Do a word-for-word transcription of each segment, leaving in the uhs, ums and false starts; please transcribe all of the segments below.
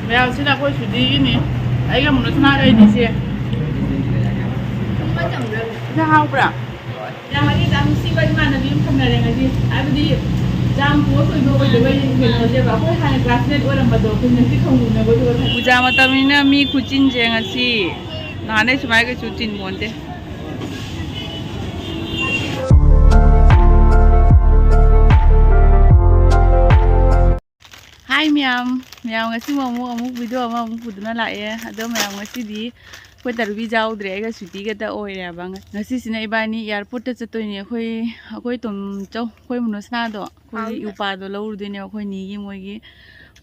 ꯃꯌꯥꯝꯁꯤꯅ ꯑꯩꯈꯣꯏ ꯁꯨꯗꯤꯒꯤꯅꯤ꯫ ꯑꯩꯒ ꯃꯨꯅꯁꯅꯥꯒ ꯑꯩꯅꯤꯁꯦ꯫ ꯏꯟꯁꯥꯡ ꯍꯥꯎꯕ꯭ꯔꯥ? ꯌꯥꯝ ꯍꯥꯏꯗꯤ ꯌꯥꯝ ꯅꯨꯡꯁꯤꯕ ꯏꯃꯥꯟꯅꯕꯤ ꯑꯃ ꯐꯪꯅꯔꯦ ꯉꯁꯤ꯫ ꯍꯥꯏꯕꯗꯤ ꯌꯥꯝ close ꯑꯣꯏꯕ ꯑꯣꯏꯗꯕ ꯀꯩꯅꯣꯅꯦꯕ꯫ ꯑꯩꯈꯣꯏ ꯍꯥꯟꯅ classmate ꯑꯣꯏꯔꯝꯕꯗꯣ ꯑꯩꯈꯣꯏ ꯉꯁꯤ ꯈꯪꯉꯨꯅꯕꯗꯨꯒ ꯄꯨꯖꯥ ꯃꯇꯝꯅꯤꯅ ꯃꯤ ꯈꯨꯆꯤꯟꯁꯦ ꯉꯁꯤ ꯅꯍꯥꯟꯗꯩ ꯁꯨꯃꯥꯏꯅ ꯀꯩꯁꯨ ꯆꯤꯟꯕꯣꯟꯇꯦ꯫ ꯍꯥꯏ ꯃꯌꯥꯝ, ꯃꯌꯥꯝ ꯉꯁꯤ ꯑꯃꯨꯛ ꯑꯃꯨꯛ video ꯑꯃ ꯑꯃꯨꯛ ꯄꯨꯗꯨꯅ ꯂꯥꯛꯑꯦ꯫ ꯑꯗꯣ ꯃꯌꯥꯝ ꯉꯁꯤꯗꯤ ꯑꯩꯈꯣꯏ ꯇꯔꯨꯕꯤ ꯌꯥꯎꯗ꯭ꯔꯦ, ꯑꯩꯒ ꯁ꯭ꯋꯤꯇꯤꯒꯇ ꯑꯣꯏꯔꯦꯕ꯫ ꯉꯁꯤꯁꯤꯅ ꯏꯕꯥꯅꯤ airport ꯇ ꯆꯠꯇꯣꯏꯅꯦ꯫ ꯑꯩꯈꯣꯏ ꯑꯩꯈꯣꯏ ꯇꯣꯝꯆꯧ, ꯑꯩꯈꯣꯏ ꯃꯨꯅꯣꯁꯅꯥꯗꯣ, ꯑꯩꯈꯣꯏ ꯏꯎꯄꯥꯗꯣ ꯂꯧꯔꯨꯗꯣꯏꯅꯦ ꯑꯩꯈꯣꯏ ꯅꯤꯒꯤ ꯃꯣꯏꯒꯤ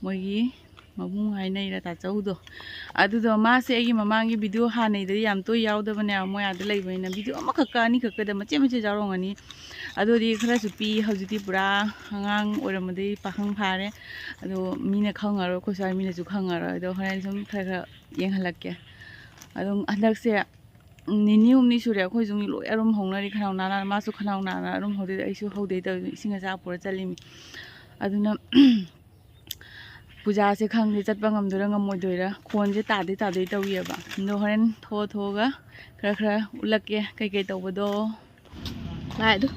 ꯃꯣꯏꯒꯤ ꯃꯕꯨꯡ ꯍꯥꯏꯅꯩꯔꯥ ꯇꯥꯆꯧꯗꯣ꯫ ꯑꯗꯨꯗꯣ ꯃꯥꯁꯦ ꯑꯩꯒꯤ ꯃꯃꯥꯡꯒꯤ video ꯍꯥꯟꯅꯩꯗꯗꯤ ꯌꯥꯝ ꯇꯣꯏ ꯌꯥꯎꯗꯕꯅꯦ, ꯃꯣꯏ ꯑꯥꯗ ꯂꯩꯕꯅꯤꯅ video ꯑꯃꯈꯛꯀ ꯑꯅꯤꯈꯛꯀꯗ ꯃꯆꯦꯠ ꯃꯆꯦꯠ ꯌꯥꯎꯔꯝꯒꯅꯤ꯫ ꯑꯗꯨꯗꯤ ꯈꯔꯁꯨ ꯄꯤ, ꯍꯧꯖꯤꯛꯇꯤ ꯄꯨꯔꯥ ꯑꯉꯥꯡ ꯑꯣꯏꯔꯝꯕꯗꯩ ꯄꯥꯈꯪ ꯐꯥꯔꯦ꯫ ꯑꯗꯣ ꯃꯤꯅ ꯈꯪꯉꯔꯣꯏ, ꯑꯩꯈꯣꯏ ꯁ꯭ꯋꯥꯏ ꯃꯤꯅꯁꯨ ꯈꯪꯉꯔꯣꯏ꯫ ꯑꯗꯣ ꯍꯣꯔꯦꯟ ꯁꯨꯝ ꯈꯔ ꯈꯔ ꯌꯦꯡꯍꯜꯂꯛꯀꯦ꯫ ꯑꯗꯨꯝ ꯍꯟꯗꯛꯁꯦ ꯅꯤꯅꯤ ꯍꯨꯝꯅꯤ ꯁꯨꯔꯦ ꯑꯩꯈꯣꯏ ꯌꯨꯝꯒꯤ ꯂꯣꯏ ꯑꯔꯨꯝ ꯍꯧꯅꯔꯤ, ꯈꯅꯥꯎ ꯅꯥ ꯅꯥ꯫ ꯃꯥꯁꯨ ꯈꯅꯥꯎ ꯅꯥ ꯅꯥ ꯑꯔꯨꯝ ꯍꯧꯗꯣꯏꯗ ꯑꯩꯁꯨ ꯍꯧꯗꯣꯏ ꯇꯧꯔꯤ꯫ ꯏꯁꯤꯡ ꯑꯆꯥ ꯄꯨꯔ ꯆꯠꯂꯤꯃꯤ꯫ ꯑꯗꯨꯅ ꯄꯨꯖꯥꯁꯦ ꯈꯪꯗꯦ ꯆꯠꯄ ꯉꯝꯗꯣꯏꯔꯥ ꯉꯝꯃꯣꯏꯗꯣꯏꯔꯥ, ꯈꯣꯟꯁꯦ ꯇꯥꯗꯣꯏ ꯇꯥꯗꯣꯏ ꯇꯧꯔꯤꯑꯕ꯫ ꯑꯗꯣ ꯍꯣꯔꯦꯟ ꯊꯣꯛꯑ ꯊꯣꯛꯑꯒ ꯈꯔ ꯈꯔ ꯎꯠꯂꯛꯀꯦ ꯀꯩꯀꯩ ꯇꯧꯕꯗꯣ꯫ ꯂꯥꯛꯑꯦ ꯑꯗꯨ꯫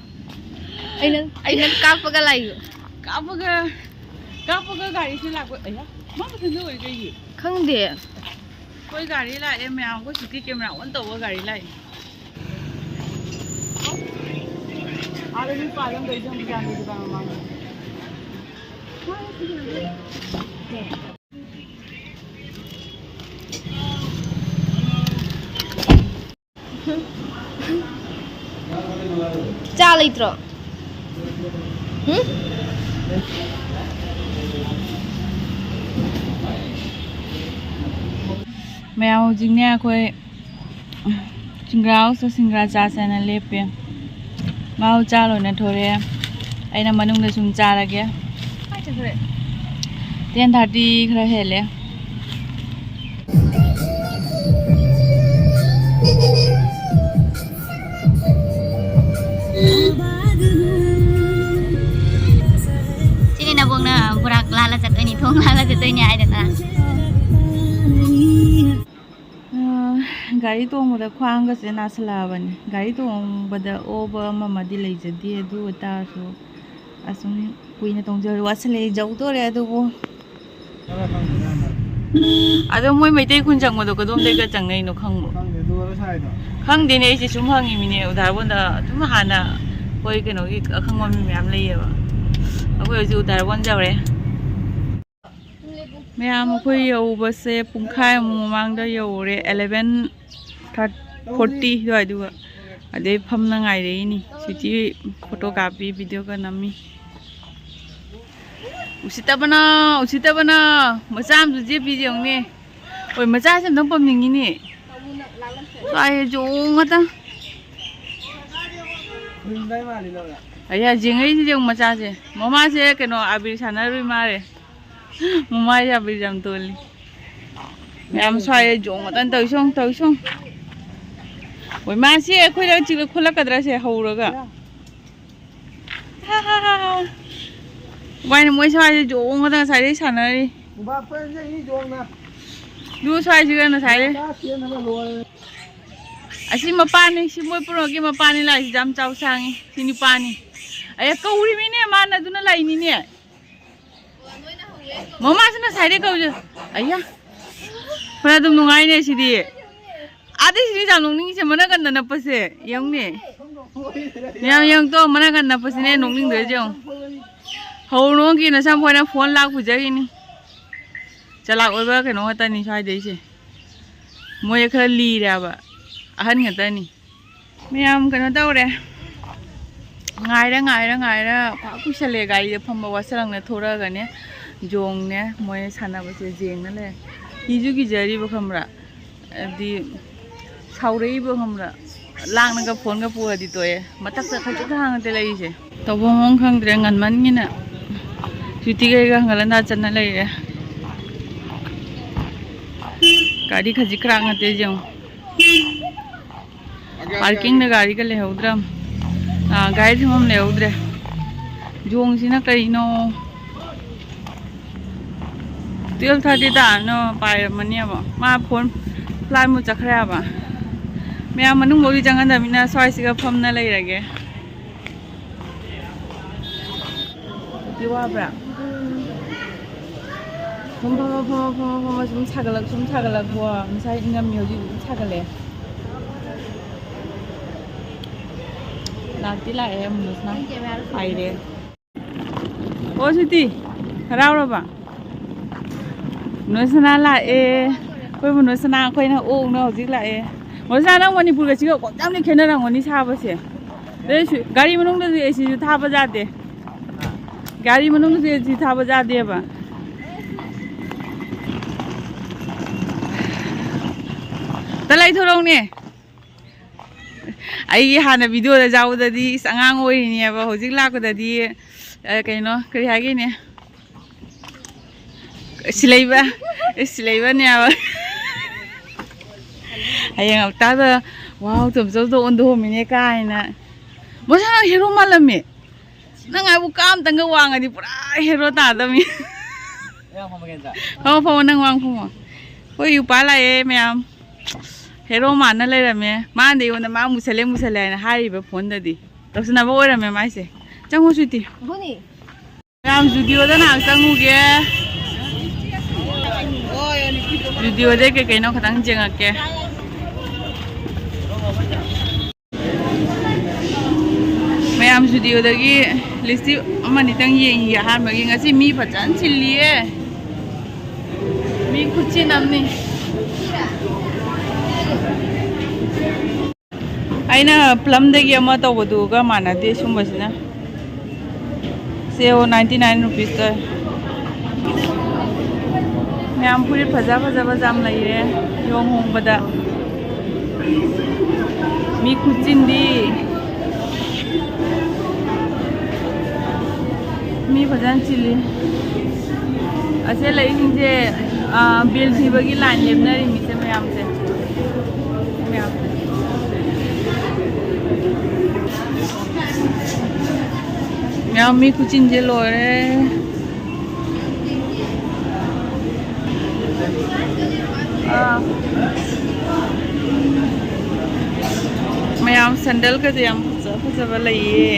ꯑꯩꯅ ꯑꯩꯅ ꯀꯥꯞꯄꯒ ꯂꯥꯛꯏꯕ꯫ ꯀꯥꯞꯄꯒ ꯀꯥꯞꯄꯒ ꯒꯥꯔꯤꯁꯦ ꯂꯥꯛꯄ꯫ ꯑꯌꯥ, ꯃꯥ ꯃꯊꯟꯇ ꯑꯣꯏ ꯀꯩꯒꯤ? ꯈꯪꯗꯦ꯫ ꯑꯩꯈꯣꯏ ꯒꯥꯔꯤ ꯂꯥꯛꯑꯦ ꯃꯌꯥꯝ, ꯑꯩꯈꯣꯏ ꯁꯤꯇꯤ camera on ꯇꯧꯕ ꯒꯥꯔꯤ ꯂꯥꯛꯑꯦ꯫ ꯑꯥꯗ ꯃꯤ ꯄꯥꯜꯂꯝꯗꯣꯏꯁꯦ ꯑꯃꯨꯛ ꯒ꯭ꯌꯥꯟ ꯇꯥꯗꯦ ꯗꯨꯀꯥꯟ ꯃꯃꯥꯡꯗ꯫ ꯆꯥ ꯂꯩꯇ꯭ꯔꯣ? ꯎꯝ? ꯃꯌꯥꯝ ꯍꯧꯖꯤꯛꯅꯦ ꯑꯩꯈꯣꯏ ꯁꯤꯡꯒ꯭ꯔꯥ ꯍꯥꯎꯁꯇ ꯁꯤꯡꯒ꯭ꯔꯥ ꯆꯥꯁꯦꯅ ꯂꯦꯞꯄꯦ꯫ ꯃꯥ ꯆꯥ ꯂꯣꯏꯅ ꯊꯣꯔꯛꯑꯦ꯫ ꯑꯩꯅ ꯃꯅꯨꯡꯗ ꯁꯨꯝ ꯆꯥꯔꯒꯦ꯫ ꯀꯥꯏ ꯆꯠꯈ꯭ꯔꯦ? Ten thirty ꯈꯔ ꯍꯦꯜꯂꯦ꯫ ꯁꯤꯅꯤ ꯅꯕꯣꯛꯅ ꯕꯣꯔꯥ ꯂꯥꯜꯂ ꯆꯠꯇꯣꯏꯅꯤ, ꯊꯣꯡ ꯂꯥꯜꯂ ꯆꯠꯇꯣꯏꯅꯦ ꯍꯥꯏꯗꯅ꯫ ꯑ, ꯒꯥꯔꯤ ꯇꯣꯡꯕꯗ ꯈ꯭ꯋꯥꯡꯒꯁꯦ ꯅꯥꯁꯤꯜꯂꯛꯑꯕꯅꯤ꯫ ꯒꯥꯔꯤ ꯇꯣꯡꯕꯗ ꯑꯣꯕ ꯑꯃꯃꯗꯤ ꯂꯩꯖꯗꯦ, ꯑꯗꯨ ꯑꯣꯏꯇꯥꯔꯁꯨ ꯑꯁꯨꯝ ꯀꯨꯏꯅ ꯇꯣꯡꯖꯕ ꯋꯥꯁꯤꯜꯂꯛꯑꯦ, ꯌꯧꯗꯣꯔꯦ ꯑꯗꯨꯕꯨ꯫ ꯑꯗꯣ ꯃꯣꯏ ꯃꯩꯇꯩ ꯈꯨꯟ ꯆꯪꯕꯗꯣ ꯀꯗꯣꯝꯗꯩꯒ ꯆꯪꯅꯩꯅꯣ ꯈꯪꯕ꯭ꯔꯣ? ꯈꯪꯗꯦ, ꯑꯗꯨ ꯑꯣꯏꯔ ꯁꯥꯏꯗꯣ꯫ ꯈꯪꯗꯦꯅꯦ, ꯑꯩꯁꯦ ꯁꯨꯝ ꯍꯪꯉꯤꯃꯤꯅꯦ꯫ ꯎꯗꯥꯔꯕꯣꯟꯗ ꯑꯗꯨꯝ ꯍꯥꯟꯅ ꯑꯩꯈꯣꯏ ꯀꯩꯅꯣꯒꯤ ꯑꯈꯪꯕ ꯃꯤ ꯃꯌꯥꯝ ꯂꯩꯌꯦꯕ꯫ ꯑꯩꯈꯣꯏ ꯍꯧꯖꯤꯛ ꯎꯗꯥꯔꯕꯣꯟ ꯌꯧꯔꯦ꯫ ꯃꯌꯥꯝ ꯑꯩꯈꯣꯏ ꯌꯧꯕꯁꯦ ꯄꯨꯡꯈꯥꯏꯃꯨꯛ ꯃꯃꯥꯡꯗ ꯌꯧꯔꯦ, ꯑꯦꯂꯦꯚꯦꯟ ꯊꯥꯔꯇꯤ, ꯐꯣꯔꯇꯤ ꯑꯗꯨꯋꯥꯏꯗꯨꯒ꯫ ꯑꯗꯩ ꯐꯝꯅ ꯉꯥꯏꯔꯛꯏꯅꯤ꯫ ꯁꯤꯇꯤ ꯐꯣꯇꯣ ꯀꯥꯞꯄꯤ, ꯚꯤꯗꯤꯑꯣꯒ ꯅꯝꯃꯤ꯫ ꯎꯁꯤꯠꯇꯕꯅ, ꯎꯁꯤꯠꯇꯕꯅ꯫ ꯃꯆꯥ ꯑꯃꯁꯨ ꯆꯦꯞꯄꯤꯁꯦ ꯌꯦꯡꯉꯨꯅꯦ꯫ ꯍꯣꯏ, ꯃꯆꯥꯁꯦ ꯑꯝꯇꯪ ꯄꯝꯅꯤꯡꯉꯤꯅꯦ꯫ ꯁ꯭ꯋꯥꯏꯁꯦ ꯌꯣꯡ ꯉꯥꯛꯇ꯫ ꯑꯌꯥ, ꯌꯦꯡꯉꯛꯏꯁꯦ ꯌꯦꯡꯉꯨ ꯃꯆꯥꯁꯦ꯫ ꯃꯃꯥꯁꯦ ꯀꯩꯅꯣ ꯑꯕꯤꯔ ꯁꯥꯟꯅꯔꯨꯏ ꯃꯥꯜꯂꯦ꯫ ꯃꯃꯥ ꯌꯥꯕꯤꯔ ꯌꯥꯝ ꯇꯣꯜꯂꯤ꯫ ꯃꯌꯥꯝ ꯁ꯭ꯋꯥꯏꯗ ꯌꯣꯡ ꯃꯇꯟ ꯇꯧꯏꯁꯣꯡ, ꯇꯧꯏꯁꯣꯡ꯫ ꯍꯣꯏ, ꯃꯥꯁꯤ ꯑꯩꯈꯣꯏꯗ ꯆꯤꯛꯂ ꯈꯨꯠꯂꯛꯀꯗ꯭ꯔꯥ ꯁꯦ ꯍꯧꯔꯒ? ꯍꯥ, ꯍꯥ, ꯍꯥ, ꯍꯥ꯫ ꯃꯣꯏꯅ, ꯃꯣꯏ ꯁ꯭ꯋꯥꯏꯗ ꯌꯣꯡ ꯃꯇꯟ ꯉꯁꯥꯏꯗꯩ ꯁꯥꯟꯅꯔꯤ꯫ ꯎꯕꯥꯛꯄ ꯌꯦꯡꯉꯤ ꯌꯣꯡꯅ꯫ ꯑꯗꯨ ꯁ꯭ꯋꯥꯏꯁꯤꯒ ꯉꯁꯥꯏꯗꯩ꯫ ꯃꯆꯥ ꯆꯦꯟꯅꯕ ꯂꯣꯏꯔꯦ꯫ ꯑꯁꯤ ꯃꯄꯥꯅꯤ, ꯁꯤ ꯃꯣꯏ ꯄꯨꯝꯅꯃꯛꯀꯤ ꯃꯄꯥꯅꯤ ꯂꯥꯛꯏꯁꯤ, ꯌꯥꯝ ꯆꯥꯎ ꯁꯥꯡꯉꯤ꯫ ꯁꯤ ꯅꯨꯄꯥꯅꯤ꯫ ꯑꯌꯥ, ꯀꯧꯔꯤꯃꯤꯅꯦ, ꯃꯥꯅ ꯑꯗꯨꯅ ꯂꯥꯛꯏꯅꯤꯅꯦ꯫ ꯃꯃꯥꯁꯤꯅ ꯉꯁꯥꯏꯗꯩ ꯀꯧꯔꯤ꯫ ꯑꯌꯥ꯫ ꯐꯅ ꯑꯗꯨꯝ ꯅꯨꯡꯉꯥꯏꯅꯦ ꯁꯤꯗꯤ꯫ ꯑꯥꯗꯩ ꯁꯤꯗꯤ ꯌꯥꯝ ꯅꯣꯛꯅꯤꯡꯉꯤꯁꯦ, ꯃꯅꯒꯟꯗ ꯅꯞꯄꯁꯦ꯫ ꯌꯦꯡꯉꯨꯅꯦ꯫ ꯌꯥꯝ ꯌꯦꯡꯉꯨꯇꯣ, ꯃꯅꯒꯟ ꯅꯞꯄꯁꯤꯅꯦ ꯅꯣꯛꯅꯤꯡꯗꯣꯏꯁꯦ ꯌꯦꯡꯉꯨ꯫ ꯍꯧꯔꯣꯡꯒꯤ ꯅꯁꯝ ꯐꯣꯏꯅ ꯐꯣꯟ ꯂꯥꯛ ꯄꯨꯖꯔꯤꯅꯤ꯫ ꯆꯂꯥꯛ ꯑꯣꯏꯕ ꯀꯩꯅꯣ ꯉꯥꯛꯇꯅꯤ ꯁ꯭ꯋꯥꯏꯗꯩꯁꯦ꯫ ꯃꯣꯏ ꯈꯔ ꯂꯤꯔꯦꯕ꯫ ꯑꯍꯟ ꯉꯥꯛꯇꯅꯤ꯫ ꯃꯌꯥꯝ ꯀꯩꯅꯣ ꯇꯧꯔꯦ꯫ ꯉꯥꯏꯔ, ꯉꯥꯏꯔ, ꯉꯥꯏꯔ ꯄꯥꯛ ꯀꯨꯏꯁꯜꯂꯦ ꯒꯥꯔꯤꯗ ꯐꯝꯕ ꯋꯥꯁꯂꯪꯅ ꯊꯣꯔꯛꯑꯒꯅꯦ꯫ ꯌꯣꯡꯅꯦ ꯃꯣꯏ ꯁꯥꯟꯅꯕꯁꯦ ꯌꯦꯡꯅ ꯂꯩꯔꯦ꯫ ꯀꯤꯁꯨ ꯀꯤꯖꯔꯤꯕ ꯈꯪꯕ꯭ꯔꯥ? ꯍꯥꯏꯗꯤ ꯁꯥꯎꯔꯛꯏꯕ ꯈꯪꯕ꯭ꯔꯥ? ꯂꯥꯡꯅꯒ ꯐꯣꯟꯒ ꯄꯨꯔꯗꯤ ꯇꯣꯛꯑꯦ꯫ ꯃꯊꯛꯇ ꯈꯖꯤꯛ ꯈꯔ ꯅꯠꯇꯦ ꯂꯩꯔꯤꯁꯦ꯫ ꯇꯧꯐꯝ ꯑꯃ ꯈꯪꯗ꯭ꯔꯦ, ꯉꯟꯃꯟꯒꯤꯅ꯫ ꯁ꯭ꯋꯤꯇꯤꯒ ꯑꯩꯒ ꯍꯪꯒꯠ ꯍꯟꯗ ꯆꯠꯅ ꯂꯩꯔꯦ꯫ ꯒꯥꯔꯤ ꯈꯖꯤꯛ ꯈꯔ ꯅꯠꯇꯦ ꯌꯦꯡꯉꯨ꯫ ꯄꯥꯔꯀꯤꯡꯗ ꯒꯥꯔꯤꯒ ꯂꯩꯍꯧꯗ꯭ꯔꯝ꯫ ꯑꯥ, ꯒꯥꯔꯤ ꯊꯝꯐꯝ ꯂꯩꯍꯧꯗ꯭ꯔꯦ꯫ ꯌꯣꯡꯁꯤꯅ ꯀꯩꯅꯣ? ꯇꯨꯌꯦꯜꯞ ꯊꯥꯔꯇꯤ ꯇꯥꯔꯅꯣ ꯄꯥꯏꯔꯝꯃꯅꯦꯕ꯫ ꯃꯥ ꯐꯣꯟ ꯐ꯭ꯂꯥꯏꯠ ꯃꯨꯠ ꯆꯠꯈ꯭ꯔꯦ ꯍꯥꯏꯕ꯫ ꯃꯌꯥꯝ ꯃꯅꯨꯡ ꯐꯥꯎꯗꯤ ꯆꯪꯍꯟꯗꯕꯅꯤꯅ ꯁ꯭ꯋꯥꯏꯁꯤꯒ ꯐꯝꯅ ꯂꯩꯔꯒꯦ꯫ ꯗꯤ ꯋꯥꯕ꯭ꯔꯥ? ꯐꯝ, ꯐꯝ, ꯐꯝ, ꯐꯝ, ꯐꯝ, ꯐꯝ, ꯁꯨꯝ ꯁꯥꯒꯠꯂꯛ-, ꯁꯨꯝ ꯁꯥꯒꯠꯂꯛꯄꯣ꯫ ꯉꯁꯥꯏ ꯏꯪꯉꯝꯃꯤ, ꯍꯧꯖꯤꯛ ꯑꯗꯨꯝ ꯁꯥꯒꯠꯂꯛꯑꯦ꯫ ꯂꯥꯛꯇꯤ ꯂꯥꯛꯑꯦ ꯑꯃꯨꯛꯁꯤꯅ꯫ ꯄꯥꯏꯔꯦ꯫ ꯑꯣ ꯁ꯭ꯋꯤꯇꯤ, ꯍꯔꯥꯎꯔꯕ? ꯅꯣꯏ ꯁꯅꯥ ꯂꯥꯛꯑꯦ꯫ ꯑꯩꯈꯣꯏꯕꯨ ꯅꯣꯏ ꯁꯅꯥ ꯑꯩꯈꯣꯏꯅ ꯑꯣꯛꯅ ꯍꯧꯖꯤꯛ ꯂꯥꯛꯑꯦ꯫ ꯅꯣꯏ ꯁꯅꯥ, ꯅꯪ ꯃꯅꯤꯄꯨꯔꯒ ꯁꯤꯒ ꯌꯥꯝꯅ ꯈꯦꯠꯅꯔꯝꯒꯅꯤ ꯁꯥꯕꯁꯦ꯫ ꯑꯗꯩ ꯁꯨ-, ꯒꯥꯔꯤ ꯃꯅꯨꯡꯗꯁꯨ ꯑꯦꯁꯤꯁꯨ ꯊꯥꯕ ꯌꯥꯗꯦ꯫ ꯒꯥꯔꯤ ꯃꯅꯨꯡꯗꯁꯨ ꯑꯦꯁꯤ ꯊꯥꯕ ꯌꯥꯗꯦꯕ꯫ ꯇ ꯂꯩꯊꯣꯔꯛꯎꯅꯦ꯫ ꯑꯩꯒꯤ ꯍꯥꯟꯅ ꯚꯤꯗꯤꯑꯣꯗ ꯌꯥꯎꯕꯗꯗꯤ ꯏꯁ ꯑꯉꯥꯡ ꯑꯣꯏꯔꯤꯅꯦꯕ, ꯍꯧꯖꯤꯛ ꯂꯥꯛꯄꯗꯗꯤ, ꯑ, ꯀꯩꯅꯣ, ꯀꯔꯤ ꯍꯥꯏꯒꯦꯅꯦ? ꯁꯤꯂꯩꯕ, ꯁꯤꯂꯩꯕꯅꯦꯕ꯫ ꯍꯌꯦꯡ ꯍꯞꯇꯥꯗ, "ꯋꯥꯎ, ꯇꯣꯝꯆꯧꯗꯣ ꯑꯣꯟꯊꯣꯛꯑꯝꯃꯤꯅꯦ" ꯀꯥꯏꯅ꯫ ꯃꯁꯥꯅ ꯍꯦꯔꯣ ꯃꯥꯜꯂꯝꯃꯦ꯫ ꯅꯪ ꯍꯥꯏꯕꯨ ꯀꯥ ꯑꯝꯇꯪꯒ ꯋꯥꯡꯉꯗꯤ ꯄꯨꯔꯥ ꯍꯦꯔꯣ ꯇꯥꯗꯕꯅꯤ꯫ ꯐꯝꯃꯣ, ꯐꯝꯃꯣ, ꯅꯪ ꯋꯥꯡ ꯐꯝꯃꯣ꯫ ꯑꯩꯈꯣꯏ ꯌꯨꯄꯥ ꯂꯥꯛꯑꯦ ꯃꯌꯥꯝ꯫ ꯍꯦꯔꯣ ꯃꯥꯟꯅ ꯂꯩꯔꯝꯃꯦ꯫ ꯃꯥꯅꯗꯤ ꯑꯩꯉꯣꯟꯗ "ꯃꯥ ꯃꯨꯁꯜꯂꯦ, ꯃꯨꯁꯜꯂꯦ" ꯍꯥꯏꯅ ꯍꯥꯏꯔꯤꯕ ꯐꯣꯟꯗꯗꯤ꯫ ꯇꯧꯁꯟꯅꯕ ꯑꯣꯏꯔꯝꯃꯦ ꯃꯥꯏꯁꯦ꯫ ꯆꯪꯉꯣ ꯁ꯭ꯋꯤꯇꯤ꯫ ꯃꯌꯥꯝ ꯖꯨꯗꯤꯑꯣꯗ ꯉꯥꯏꯍꯥꯛ ꯆꯪꯉꯨꯒꯦ꯫ ꯖꯨꯗꯤꯑꯣꯗꯩ ꯀꯩ ꯀꯩꯅꯣ ꯈꯇꯪ ꯌꯦꯡꯉꯛꯀꯦ꯫ ꯃꯌꯥꯝ ꯖꯨꯗꯤꯑꯣꯗꯒꯤ ꯂꯤꯞꯁꯇꯤꯛ ꯑꯃꯅꯤꯇꯪ ꯌꯦꯡꯉꯤꯒꯦ ꯑꯍꯥꯟꯕꯒꯤ꯫ ꯉꯁꯤ ꯃꯤ ꯐꯖꯅ ꯆꯤꯜꯂꯤꯌꯦ꯫ ꯃꯤ ꯈꯨꯆꯤꯟ ꯑꯃꯅꯤ꯫ ꯑꯩꯅ ꯄ꯭ꯂꯝꯗꯒꯤ ꯑꯃ ꯇꯧꯕꯗꯨꯒ ꯃꯥꯟꯅꯗꯦ ꯁꯨꯝꯕꯁꯤꯅ꯫ ꯁꯦ ꯑꯣ, ninety nine rupeesꯇ꯫ ꯃꯌꯥꯝ ꯐꯨꯔꯤꯠ ꯐꯖ ꯐꯖꯕꯁꯨ ꯌꯥꯝ ꯂꯩꯔꯦ ꯌꯣꯡ ꯍꯣꯡꯕꯗ꯫ ꯃꯤ ꯈꯨꯆꯤꯟꯗꯤ꯫ ꯃꯤ ꯐꯖꯅ ꯆꯤꯜꯂꯤ꯫ ꯑꯁꯦ ꯂꯩꯁꯤꯡꯁꯦ, ꯑ, ꯕꯤꯜ ꯊꯤꯕꯒꯤ ꯂꯥꯏꯟ ꯂꯦꯞꯅꯔꯤꯃꯤꯁꯦ ꯃꯌꯥꯝꯁꯦ꯫ ꯃꯌꯥꯝꯁꯦ꯫ ꯃꯌꯥꯝ ꯃꯤ ꯈꯨꯆꯤꯟꯁꯦ ꯂꯣꯏꯔꯦ꯫ ꯑꯥ꯫ ꯃꯌꯥꯝ ꯁꯦꯟꯗꯜꯒꯁꯦ ꯌꯥꯝ ꯐꯖ ꯐꯖꯕ ꯂꯩꯌꯦ꯫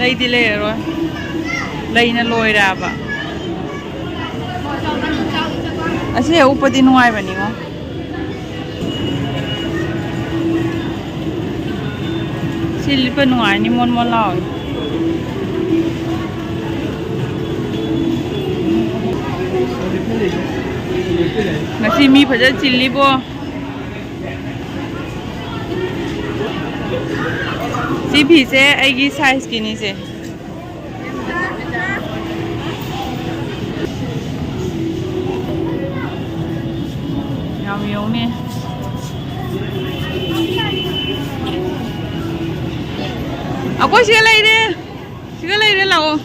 ꯂꯩꯗꯤ ꯂꯩꯔꯔꯣꯏ꯫ ꯂꯩꯅ ꯂꯣꯏꯔꯦꯕ꯫ ꯑꯁꯤ ꯍꯦꯛ ꯎꯞꯄꯗꯤ ꯅꯨꯡꯉꯥꯏꯕꯅꯤꯉꯣ꯫ ꯁꯤ ꯂꯤꯠꯄ ꯅꯨꯡꯉꯥꯏꯅꯤ, ꯃꯣꯟ ꯃꯣꯟ ꯂꯥꯎꯋꯦ꯫ ꯉꯁꯤ ꯃꯤ ꯐꯖꯅ ꯆꯤꯜꯂꯤꯕꯣ꯫ ꯁꯤ ꯐꯤꯁꯦ ꯑꯩꯒꯤ ꯁꯥꯏꯖꯀꯤꯅꯤꯁꯦ꯫ ꯌꯥꯝ ꯌꯧꯅꯤ꯫ ꯑꯩꯈꯣꯏ ꯁꯤꯗ ꯂꯩꯔꯦ꯫ ꯁꯤꯗ ꯂꯩꯔꯦ, ꯂꯥꯛꯑꯣ꯫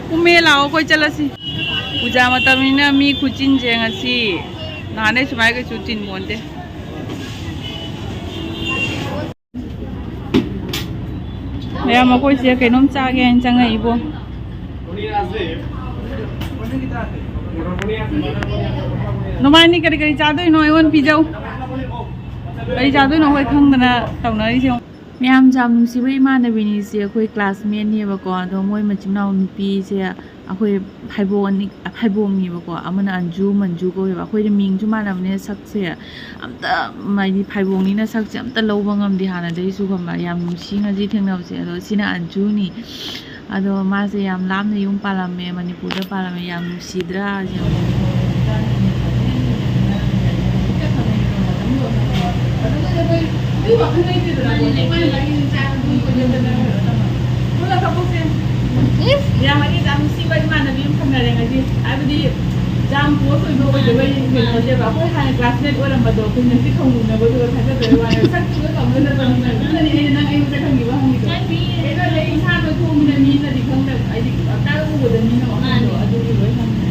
ꯀꯨꯝꯃꯦ, ꯂꯥꯛꯑꯣ, ꯑꯩꯈꯣꯏ ꯆꯠꯂꯁꯤ꯫ ꯄꯨꯖꯥ ꯃꯇꯝꯅꯤꯅ ꯃꯤ ꯈꯨꯆꯤꯟꯁꯦ ꯉꯁꯤ ꯅꯍꯥꯟꯈꯩ ꯁꯨꯃꯥꯏꯅ ꯀꯩꯁꯨ ꯆꯤꯟ ꯄꯣꯟꯇꯦ꯫ ꯃꯌꯥꯝ, ꯑꯩꯈꯣꯏꯁꯦ ꯀꯩꯅꯣꯝ ꯆꯥꯒꯦ ꯍꯥꯏꯅ ꯆꯪꯉꯛꯏꯕꯣ꯫ ꯅꯕꯥꯅꯤ ꯀꯔꯤ ꯀꯔꯤ ꯆꯥꯗꯣꯏꯅꯣ? ꯑꯩꯉꯣꯟꯗ ꯄꯤꯖꯧ꯫ ꯀꯔꯤ ꯆꯥꯗꯣꯏꯅꯣ ꯑꯩꯈꯣꯏ ꯈꯪꯗꯅ ꯇꯧꯅꯔꯤꯁꯦ ꯌꯦꯡꯉꯣ꯫ ꯃꯌꯥꯝ, ꯌꯥꯝ ꯅꯨꯡꯁꯤꯕ ꯏꯃꯥꯟꯅꯕꯤꯅꯤꯁꯦ, ꯑꯩꯈꯣꯏ ꯀ꯭ꯂꯥꯁꯃꯦꯠꯅꯦꯕꯀꯣ꯫ ꯑꯗꯣ ꯃꯣꯏ ꯃꯆꯤꯟ ꯃꯅꯥꯎ ꯅꯨꯄꯤꯁꯦ ꯑꯩꯈꯣꯏ ꯐꯩꯕꯣꯡ ꯑꯅꯤ, ꯐꯩꯕꯣꯡꯅꯦꯕꯀꯣ꯫ ꯑꯃꯅ ꯑꯟꯖꯨ, ꯃꯟꯖꯨ ꯀꯧꯋꯦꯕ꯫ ꯑꯩꯈꯣꯏꯗꯤ ꯃꯤꯡꯁꯨ ꯃꯥꯟꯅꯕꯅꯤꯅ ꯁꯛꯁꯦ ꯑꯝꯇ, ꯍꯥꯏꯗꯤ ꯐꯩꯕꯣꯡꯅꯤꯅ ꯁꯛꯁꯦ ꯑꯝꯇ ꯂꯧꯕ ꯉꯝꯗꯦ ꯍꯥꯟꯅꯗꯩꯁꯨ, ꯈꯪꯕ꯭ꯔꯥ? ꯌꯥꯝ ꯅꯨꯡꯁꯤ ꯉꯁꯤ ꯊꯦꯡꯅꯕꯁꯦ꯫ ꯑꯗꯣ ꯁꯤꯅ ꯑꯟꯖꯨꯅꯤ꯫ ꯑꯗꯣ ꯃꯥꯁꯦ ꯌꯥꯝ ꯂꯥꯞꯅ ꯌꯨꯝ ꯄꯥꯜꯂꯝꯃꯦ, ꯃꯅꯤꯄꯨꯔꯗ ꯄꯥꯜꯂꯝꯃꯦ꯫ ꯌꯥꯝ ꯅꯨꯡꯁꯤꯗ꯭ꯔꯥ? ꯌꯥꯝ ꯌꯥꯝ ꯑꯅꯤ ꯌꯥꯝ ꯅꯨꯡꯁꯤꯕ ꯏꯃꯥꯟꯅꯕꯤ ꯑꯃ ꯐꯪꯅꯔꯦ ꯉꯁꯤ꯫ ꯍꯥꯏꯕꯗꯤ ꯌꯥꯝ close ꯑꯣꯏꯕ ꯑꯣꯏꯗꯕ ꯑꯩ ꯀꯩꯅꯣ ꯇꯧꯗꯦꯕ꯫ ꯑꯩꯈꯣꯏ ꯍꯥꯟꯅ classmate ꯑꯣꯏꯔꯝꯕꯗꯣ ꯑꯩꯈꯣꯏ ꯉꯁꯤ ꯈꯪꯃꯨꯟꯅꯕꯗꯨꯒ ꯊꯥꯖꯗꯕꯩ ꯋꯥꯅꯦ꯫ ꯁꯛꯇꯨꯒ ꯀꯧꯅꯗꯕꯅꯤꯅ꯫ ꯑꯗꯨꯅꯅꯦ ꯑꯩꯅ ꯅꯪ ꯑꯩꯉꯣꯟꯗ ꯈꯪꯈꯤꯕ ꯍꯪꯉꯤꯗꯣ꯫ ꯀꯩꯅꯣ ꯂꯩ ꯏꯁꯥꯗꯣ ꯊꯣꯡꯕꯅ ꯃꯤꯅꯗꯤ ꯈꯪꯗꯕ꯫ ꯍꯥꯏꯗꯤ ꯀꯥꯏ ꯎꯕꯗ ꯃꯤꯅ ꯋꯥꯈꯜꯗꯣ ꯑꯗꯨꯒꯤ ꯂꯣꯏ ꯈꯪꯉꯦ꯫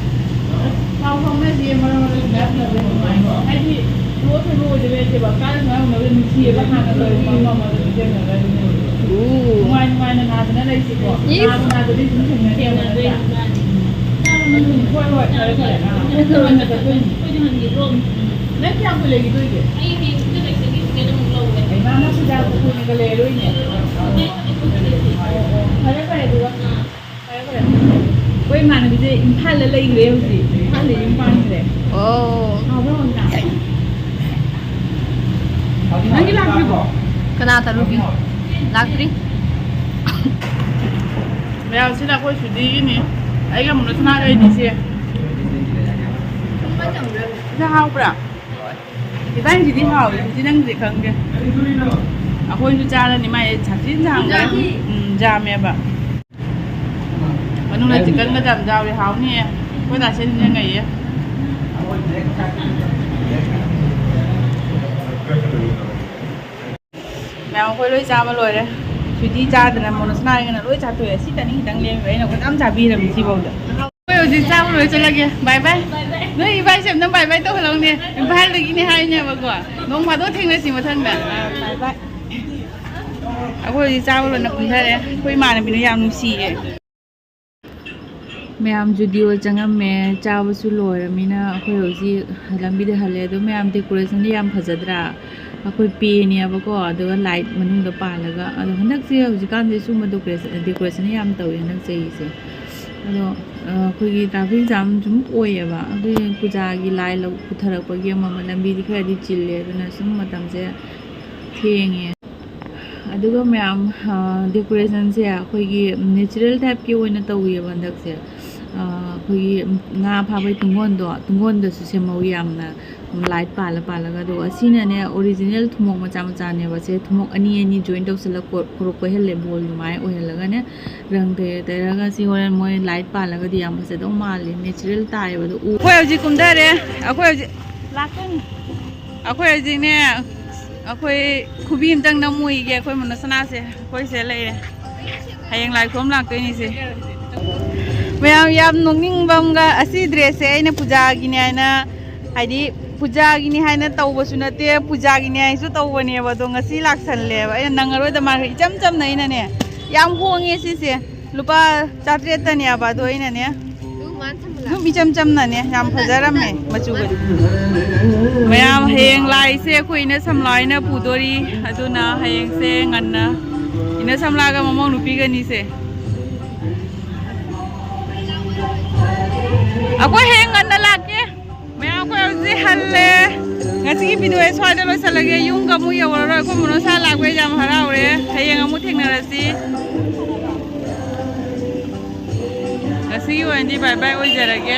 ꯄꯥꯎ ꯐꯥꯎꯅꯁꯦ ꯃꯔꯛ ꯃꯔꯛꯇ ꯁꯨꯃꯥꯏꯅ ꯇꯧꯕ ꯅꯨꯡꯉꯥꯏꯀꯣ꯫ ꯍꯥꯏꯗꯤ close ꯑꯣꯏꯕ ꯑꯣꯏꯗꯕ ꯅꯠꯇꯦꯕ꯫ ꯀꯥꯏ ꯁꯨꯃꯥꯏꯅ ꯎꯅꯕꯗ ꯅꯨꯡꯁꯤꯌꯦꯕ ꯍꯥꯟꯅ ꯇꯧꯔꯤꯕ ꯑꯃ ꯑꯃꯗ ꯅꯤꯡꯁꯤꯡꯉꯒ ꯑꯗꯨꯅ꯫ ꯅꯨꯡꯉꯥꯏ ꯅꯨꯡꯉꯥꯏꯅ ꯅꯥꯗꯅ ꯂꯩꯁꯤꯀꯣ꯫ ꯏꯁ꯫ ꯅꯥꯕ ꯅꯥꯗꯕꯤ ꯑꯗꯨꯝ ꯊꯦꯡꯅꯗꯦꯕ ꯅꯠꯇ꯭ꯔꯥ? ꯍꯣꯏ ꯍꯣꯏ, ꯐꯔꯦ ꯐꯔꯦ꯫ ꯑꯥ, ꯄꯨꯡ ꯀꯌꯥꯗ ꯆꯠꯇꯣꯏꯅꯣ? ꯅꯪ ꯀꯌꯥꯝ ꯀꯨꯏ ꯂꯩꯈꯤꯗꯣꯏꯒꯦ? ꯍꯩꯃꯥ, ꯅꯪ ꯄꯨꯖꯥ ꯀꯨꯏꯅꯒ ꯂꯩꯔꯣꯏꯅꯦ꯫ ꯑꯣ, ꯑꯣ, ꯐꯔꯦ ꯐꯔꯦ ꯑꯗꯨꯒ꯫ ꯐꯔꯦ ꯐꯔꯦ꯫ ꯑꯩꯈꯣꯏ ꯏꯃꯥꯟꯅꯕꯤꯁꯦ ꯏꯝꯐꯥꯜꯗ ꯂꯩꯈ꯭ꯔꯦ ꯍꯧꯖꯤꯛ꯫ ꯏꯝꯐꯥꯜꯗ ꯌꯨꯝ ꯄꯥꯟꯈ꯭ꯔꯦ꯫ ꯑꯣ꯫ ꯍꯥꯎꯕ꯭ꯔꯣ ꯍꯪꯒꯥꯝ? ꯅꯪꯒꯤ ꯂꯥꯛꯇ꯭ꯔꯤꯕꯣ? ꯀꯅꯥ ꯇꯔꯨꯛꯀꯤ? ꯂꯥꯛꯇ꯭ꯔꯤ꯫ ꯃꯌꯥꯝꯁꯤꯅ ꯑꯩꯈꯣꯏ ꯁꯨꯗꯤꯒꯤꯅꯤ꯫ ꯑꯩꯒ ꯃꯨꯟꯅ ꯁꯅꯥꯒ ꯑꯩꯅꯤꯁꯦ꯫ ꯏꯟꯁꯥꯡ ꯍꯥꯎꯕ꯭ꯔꯥ? ꯏꯕꯥꯅꯤꯁꯤꯗꯤ ꯍꯥꯎꯋꯦ, ꯁꯨꯗꯤ ꯅꯪꯗꯤ ꯈꯪꯗꯦ꯫ ꯑꯩꯈꯣꯏꯁꯨ ꯆꯥꯔꯅꯤ, ꯃꯥꯏ ꯁꯥꯊꯤꯅ ꯍꯥꯎꯋꯦ꯫ ꯎꯝ, ꯖꯥꯝꯃꯦꯕ꯫ ꯃꯅꯨꯡꯗ ꯆꯤꯛꯀꯟꯒ ꯌꯥꯝ ꯌꯥꯎꯔꯦ, ꯍꯥꯎꯅꯤꯌꯦ꯫ ꯑꯩꯈꯣꯏ ꯗꯥꯁꯦ ꯅꯤꯡꯁꯤꯡꯉꯛꯏꯌꯦ꯫ ꯃꯌꯥꯝ ꯑꯩꯈꯣꯏ ꯂꯣꯏ ꯆꯥꯕ ꯂꯣꯏꯔꯦ꯫ ꯁ꯭ꯋꯤꯇꯤ ꯆꯥꯗꯅ ꯃꯣꯅꯣꯁꯅꯥ ꯑꯩꯒꯅ ꯂꯣꯏ ꯆꯥꯊꯣꯛꯑꯦ꯫ ꯁꯤꯇꯅꯤ ꯈꯤꯇꯪ ꯂꯦꯝꯃꯤꯕ, ꯑꯩꯅ ꯈꯨꯗꯝ ꯆꯥꯕꯤꯔꯝꯃꯤ ꯁꯤꯐꯥꯎꯗ꯫ ꯑꯩꯈꯣꯏ ꯍꯧꯖꯤꯛ ꯆꯥꯕ ꯂꯣꯏꯔ ꯆꯠꯂꯒꯦ꯫ ꯕꯥꯏ ꯕꯥꯏ꯫ ꯅꯣꯏ ꯏꯕꯥꯏꯁꯦ ꯑꯝꯇꯪ ꯕꯥꯏ ꯕꯥꯏ ꯇꯧꯍꯜꯂꯧꯅꯦ꯫ ꯏꯝꯐꯥꯜꯗꯒꯤꯅꯦ ꯍꯥꯏꯅꯦꯕꯀꯣ꯫ ꯅꯣꯡ ꯐꯥꯗꯣꯛ ꯊꯦꯡꯅꯁꯤ ꯃꯊꯪꯗ꯫ ꯕꯥꯏ ꯕꯥꯏ꯫ ꯑꯩꯈꯣꯏ ꯍꯧꯖꯤꯛ ꯆꯥꯕ ꯂꯣꯏꯅ ꯀꯨꯝꯊꯔꯦ꯫ ꯑꯩꯈꯣꯏ ꯏꯃꯥꯟꯅꯕꯤꯅ ꯌꯥꯝ ꯅꯨꯡꯁꯤꯌꯦ꯫ ꯃꯌꯥꯝ ꯖꯨꯗꯤꯑꯣ ꯆꯪꯉꯝꯃꯦ, ꯆꯥꯕꯁꯨ ꯂꯣꯏꯔꯃꯤꯅ ꯑꯩꯈꯣꯏ ꯍꯧꯖꯤꯛ ꯂꯝꯕꯤꯗ ꯍꯜꯂꯦ꯫ ꯑꯗꯣ ꯃꯌꯥꯝ ꯗꯦꯀꯣꯔꯦꯁꯟꯗꯤ ꯌꯥꯝ ꯐꯖꯗ꯭ꯔꯥ? ꯑꯩꯈꯣꯏ ꯄꯦꯅꯦꯕꯀꯣ, ꯑꯗꯨꯒ ꯂꯥꯏꯠ ꯃꯅꯨꯡꯗ ꯄꯥꯜꯂꯒ꯫ ꯑꯗꯣ ꯍꯟꯗꯛꯁꯦ ꯍꯧꯖꯤꯛꯀꯥꯟꯁꯦ ꯁꯨꯝꯕ ꯗꯦꯀꯣꯔꯦꯁꯟ, ꯗꯦꯀꯣꯔꯦꯁꯟ ꯌꯥꯝ ꯇꯧꯋꯦ ꯍꯟꯗꯛ ꯆꯍꯤꯁꯦ꯫ ꯑꯗꯣ, ꯑ, ꯑꯩꯈꯣꯏꯒꯤ ꯇ꯭ꯔꯥꯐꯤꯛ ꯖꯥꯝ ꯁꯨꯝ ꯑꯣꯏꯌꯦꯕ꯫ ꯑꯗꯨꯒꯤ ꯄꯨꯖꯥꯒꯤ ꯂꯥꯏ ꯂꯧ-, ꯄꯨꯊꯔꯛꯄꯒꯤ ꯑꯃ ꯑꯃ ꯂꯝꯕꯤꯗꯤ ꯈꯔꯗꯤ ꯆꯤꯜꯂꯦ꯫ ꯑꯗꯨꯅ ꯁꯨꯝ ꯃꯇꯝꯁꯦ ꯊꯦꯡꯉꯦ꯫ ꯑꯗꯨꯒ ꯃꯌꯥꯝ, ꯑ, ꯗꯦꯀꯣꯔꯦꯁꯟꯁꯦ ꯑꯩꯈꯣꯏꯒꯤ ꯅꯦꯆꯔꯦꯜ ꯇꯥꯏꯞꯀꯤ ꯑꯣꯏꯅ ꯇꯧꯋꯦꯕ ꯍꯟꯗꯛꯁꯦ꯫ ꯑ, ꯑꯩꯈꯣꯏꯒꯤ ꯉꯥ ꯐꯥꯕꯩ ꯇꯨꯡꯒꯣꯟꯗꯣ, ꯇꯨꯡꯒꯣꯟꯗꯁꯨ ꯁꯦꯝꯍꯧꯋꯤ ꯌꯥꯝꯅ꯫ ꯂꯥꯏꯠ ꯄꯥꯜꯂ ꯄꯥꯜꯂꯒ꯫ ꯑꯗꯨꯒ ꯁꯤꯅꯅꯦ ꯑꯣꯔꯤꯖꯤꯅꯦꯜ ꯊꯨꯝꯃꯣꯛ ꯃꯆꯥ ꯃꯆꯥꯅꯦꯕ꯫ ꯁꯦ ꯊꯨꯝꯃꯣꯛ ꯑꯅꯤ ꯑꯅꯤ ꯖꯣꯏꯟ ꯇꯧꯁꯜꯂ ꯀꯣ-, ꯀꯣꯔꯣꯛ ꯀꯣꯏꯍꯜꯂꯦ, ꯕꯣꯜ ꯑꯗꯨꯃꯥꯏꯅ ꯑꯣꯏꯍꯜꯂꯒꯅꯦ꯫ ꯔꯪ ꯇꯩꯔ ꯇꯩꯔꯒ ꯁꯤ ꯍꯣꯔꯦꯟ ꯃꯣꯏ ꯂꯥꯏꯠ ꯄꯥꯜꯂꯒꯗꯤ ꯌꯥꯝ ꯐꯖꯗꯧ ꯃꯥꯜꯂꯦ꯫ ꯅꯦꯆꯔꯦꯜ ꯇꯥꯏꯌꯦꯕ ꯑꯗꯣ ꯎ-, ꯑꯩꯈꯣꯏ ꯍꯧꯖꯤꯛ ꯀꯨꯝꯊꯔꯦ꯫ ꯑꯩꯈꯣꯏ ꯍꯧꯖꯤꯛ ꯂꯥꯛꯇꯣꯏꯅꯤ꯫ ꯑꯩꯈꯣꯏ ꯍꯧꯖꯤꯛꯅꯦ, ꯑꯩꯈꯣꯏ ꯈꯨꯕꯤ ꯑꯝꯇꯪ ꯅꯝꯃꯨꯏꯒꯦ꯫ ꯑꯩꯈꯣꯏ ꯃꯨꯟꯅ ꯁꯅꯥꯁꯦ ꯑꯩꯈꯣꯏ ꯁꯤꯗ ꯂꯩꯔꯦ꯫ ꯍꯌꯦꯡ ꯂꯥꯏ ꯈꯨꯔꯨꯝ ꯂꯥꯛꯇꯣꯏꯅꯤꯁꯦ꯫ ꯃꯌꯥꯝ, ꯌꯥꯝ ꯅꯣꯛꯅꯤꯡꯕ ꯑꯃꯒ, ꯑꯁꯤ ꯗ꯭ꯔꯦꯁꯁꯦ ꯑꯩꯅ ꯄꯨꯖꯥꯒꯤꯅꯦ ꯍꯥꯏꯅ, ꯍꯥꯏꯗꯤ ꯄꯨꯖꯥꯒꯤꯅꯤ ꯍꯥꯏꯅ ꯇꯧꯕꯁꯨ ꯅꯠꯇꯦ, ꯄꯨꯖꯥꯒꯤꯅꯤ ꯍꯥꯏꯅꯁꯨ ꯇꯧꯕꯅꯦꯕ꯫ ꯑꯗꯣ ꯉꯁꯤ ꯂꯥꯛꯁꯜꯂꯦꯕ꯫ ꯑꯩꯅ ꯅꯪꯉꯔꯣꯏꯗ ꯃꯥꯜꯂꯦ꯫ ꯏꯆꯝ ꯆꯝꯅ ꯑꯩꯅꯅꯦ, ꯌꯥꯝ ꯍꯣꯡꯉꯦ ꯁꯤꯁꯦ, ꯂꯨꯄꯥ ꯆꯥꯇ꯭ꯔꯦꯠꯇꯅꯦꯕ꯫ ꯑꯗꯣ ꯑꯩꯅꯅꯦ, ꯑꯗꯨꯝ ꯏꯆꯝ ꯆꯝꯅꯅꯦ, ꯌꯥꯝ ꯐꯖꯔꯝꯃꯦ ꯃꯆꯨꯒꯗꯤ꯫ ꯃꯌꯥꯝ, ꯍꯌꯦꯡ ꯂꯥꯏꯁꯦ ꯑꯩꯈꯣꯏ ꯏꯅ ꯁꯝꯂꯥꯏꯅ ꯄꯨꯗꯣꯔꯤ꯫ ꯑꯗꯨꯅ ꯍꯌꯦꯡꯁꯦ ꯉꯟꯅ ꯏꯅ ꯁꯝꯂꯥꯒ ꯃꯃꯧ ꯅꯨꯄꯤꯒꯅꯤꯁꯦ꯫ ꯑꯩꯈꯣꯏ ꯍꯌꯦꯡ ꯉꯟꯅ ꯂꯥꯛꯀꯦ꯫ ꯃꯌꯥꯝ, ꯑꯩꯈꯣꯏ ꯍꯧꯖꯤꯛ ꯍꯜꯂꯦ꯫ ꯉꯁꯤꯒꯤ video ꯁ꯭ꯋꯥꯏꯗ ꯂꯣꯏꯁꯤꯜꯂꯒꯦ꯫ ꯌꯨꯝꯒ ꯑꯃꯨꯛ ꯌꯧꯔꯔꯣꯏ꯫ ꯑꯩꯈꯣꯏ ꯃꯣꯅꯣꯁꯥ ꯂꯥꯛꯄꯩ ꯌꯥꯝ ꯍꯔꯥꯎꯔꯦ꯫ ꯍꯌꯦꯡ ꯑꯃꯨꯛ ꯊꯦꯡꯅꯔꯁꯤ꯫ ꯉꯁꯤꯒꯤ ꯑꯣꯏꯅꯗꯤ bye bye ꯑꯣꯏꯖꯔꯒꯦ꯫